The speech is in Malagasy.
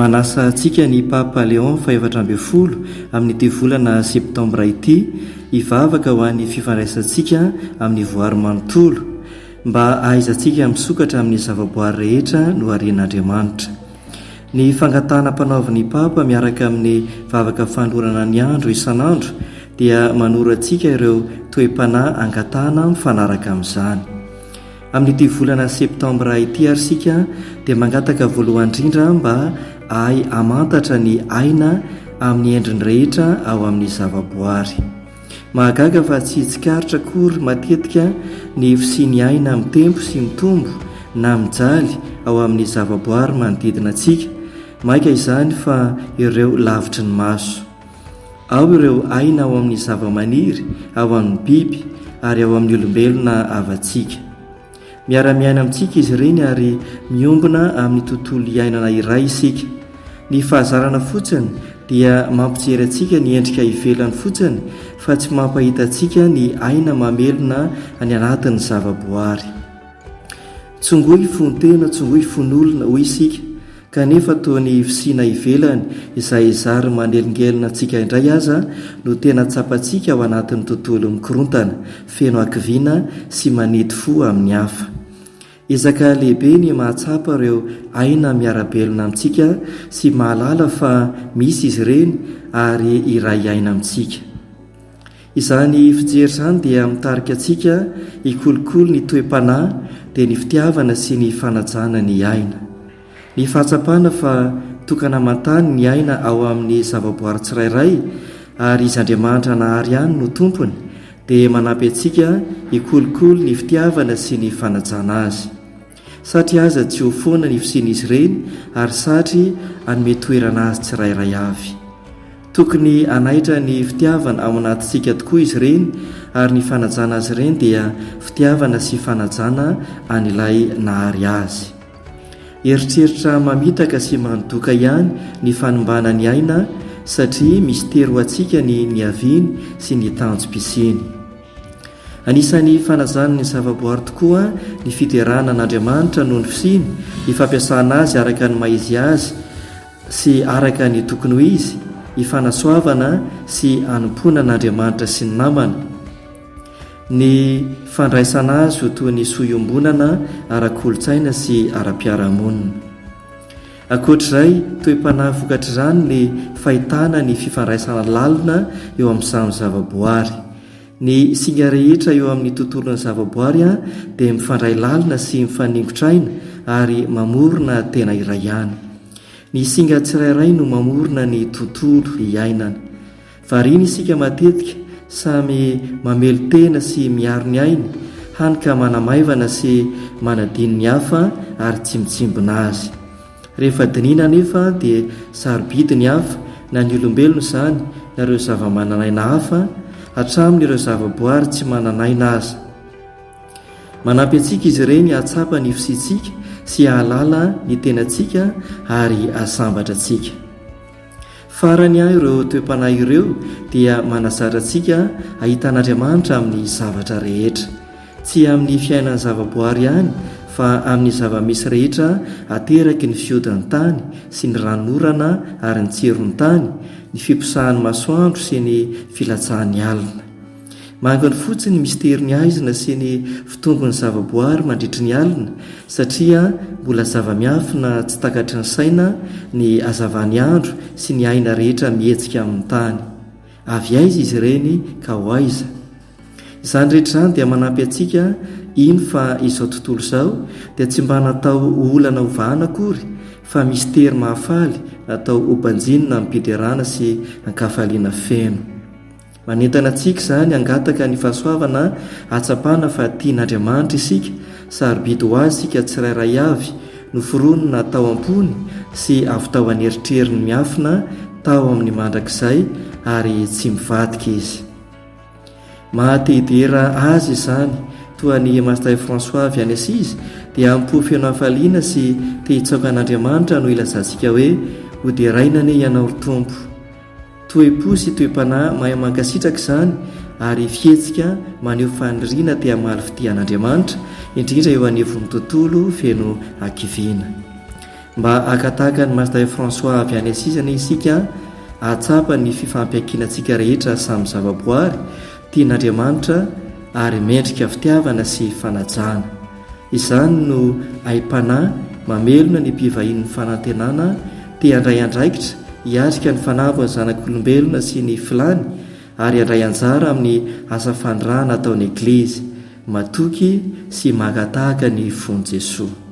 Manasa antsika ny Papa Léon fahefatra ambin'ny folo amin'ity volana septambra ity hivavaka ho an'ny fifandraisantsika amin'ny voary manontolo, mba hahaizantsika misokatra amin'ny zavaboary rehetra noharian'Andriamanitra. Ny fangatahana ampanaovin'ny Papa miaraka amin'ny vavaka fanolorana ny andro isan'andro dia manoro antsika ireo toe-panahy angatahana mifanaraka amin'izany. Amin'ity volana septambra ity ary isika dia mangataka voalohany indrindra mba hahay hamantatra ny aina amin'ny endriny rehetra ao amin'ny zavaboary. Mahagaga fa tsy tsikaritra akory matetika ny fisian'ny aina mitempo sy mitombo na mijaly ao amin'ny zavaboary manodidina antsika, mainka izany fa ireo lavitry ny maso. Ao ireo aina ao amin'ny zavamaniry, ao amin'ny biby, ary ao amin'ny olombelona havantsika. Miara-miaina amintsika izy ireny ary miombona amin'ny tontolo iainana iray isika. Ny fahazarana fotsiny dia mampijery antsika ny endrika ivelany fotsiny fa tsy mampahita antsika ny aina mamelona any anatin'ny zavaboary. Tsongoy fon-tena, tsongoy fon'olona, hoy isika, kanefa toa ny fisiana ivelany izay zary manelingelina antsika indray aza no tena tsapantsika ao anatin'ny tontolo mikorontana, feno hakiviana sy manidy fo amin'ny hafa. Ezaka lehibe ny mahatsapa ireo aina miara-belona amintsika sy mahalala fa misy izy ireny ary iray aina amintsika. Izany fijery izany dia mitarika antsika hikolokolo ny toe-panahy dia ny fitiavana sy ny fanajana ny aina. Ny fahatsapana fa tokana aman-tany ny aina ao amin'ny zavaboary tsirairay ary Izy Andriamanitra Nahary ihany no Tompony dia manampy antsika hikolokolo ny fitiavana sy ny fanajana azy. Satry aza tsy ho foana ny fisian'izy ireny ary satry hanome toerana azy tsirairay avy. Tokony hanaitra ny fitiavana ao anatintsika tokoa izy ireny ary ny fanajana azy ireny dia fitiavana sy fanajana an'ilay Nahary azy. Eritreritra mamitaka sy manodoka ihany ny fanimbana ny aina satria mistery ho antsika ny niaviany sy ny tanjom-pisiany. Anisan'ny fanajana ny zavaboary tokoa ny fiderana an'Andriamanitra noho ny fisiany, ny fampiasana azy araka ny maha-izy azy, sy araka ny tokony ho izy, hifanasoavana sy hanompoana an'Andriamanitra sy ny namana. Ny fandraisana azy ho toy ny soa iombonana ara-kolontsaina sy ara-piarahamonina. Ankoatr'izay, toe-panahy vokatr'izany ny fahitana ny fifandraisana lalina eo amin'ny samy zavaboary. Ny singa rehetra eo amin'ny tontolon'ny zavaboary dia mifandray lalina sy mifaningotra aina ary mamorona tena iray ihany. Ny singa tsirairay no mamorona ny tontolo iainana. Variana isika matetika, samy mamelon-tena sy miaro ny ainy, hany ka manamaivana sy manadino ny hafa ary tsy mitsimbina azy. Rehefa dinihina anefa dia sarobidy ny hafa, na ny olombelona izany, na ireo zavamananaina hafa, hatramin'ireo zavaboary tsy manan'aina aza. Manampy antsika izy ireny hahatsapa ny fisiantsika sy hahalala ny tenantsika ary hahasambatra antsika. Farany, ireo toe-panahy ireo dia manazatra antsika hahita an'Andriamanitra amin'ny zavatra rehetra. Tsy amin'ny fiainan'ny zavaboary ihany fa amin'ny zava-misy rehetra ateraky ny fihodin'ny tany sy ny ranonorana ary ny tsiron'ny tany, ny fiposahan'ny masoandro sy ny filatsahan'ny alina. Manginy fotsiny ny misterin'ny haizina sy ny fitombon'ny zavaboary mandritry ny alina satria mbola zava-miafina tsy takatry ny saina ny hazavan'ny andro sy ny aina rehetra mihetsika amin'ny tany. Avy aiza izy ireny ka ho aiza? Izany rehetra izany dia manampy antsika hino fa izao tontolo izao dia tsy mba natao ho olana hovahana akory fa mistery mahafaly natao hobanjinina amim-piderana sy an-kafaliana feno. Manentana antsika izany hangataka ny fahasoavana hahatsapana fa tian'Andriamanitra isika, sarobidy ho Azy isika tsirairay avy, noforonina tao am-pony sy avy tao an'eritreriny miafina tao amin'ny mandrakizay ary tsy mivadika Izy. Maha te hidera Azy izany. Toa an'i Master François avy any Assise dia am-po feno hafaliana sy te hitsaoka an'Andriamanitra no ilazantsika hoe, Hoderaina anie Ianao ry Tompo. Toe-po sy toe-panahy mahay mankasitraka izany ary fihetsika maneho faniriana te hamaly fitia an'Andriamanitra, indrindra eo anivon'ny tontolo feno hakiviana. Mba haka tahaka an'i Masindahy François avy any Assise anie isika hahatsapa ny fifampiankinantsika rehetra samy zavaboary tian'Andriamanitra ary mendrika fitiavana sy fanajana. Izany no aim-panahy mamelona ny mpivahinin'ny fanantenana te handray andraikitra hiatrika ny fanambin'ny zanak'olombelona sy ny filany ary handray anjara amin'ny asa fanirahana ataon'ny Eglizy, matoky sy maka tahaka ny fon'i Jesoa.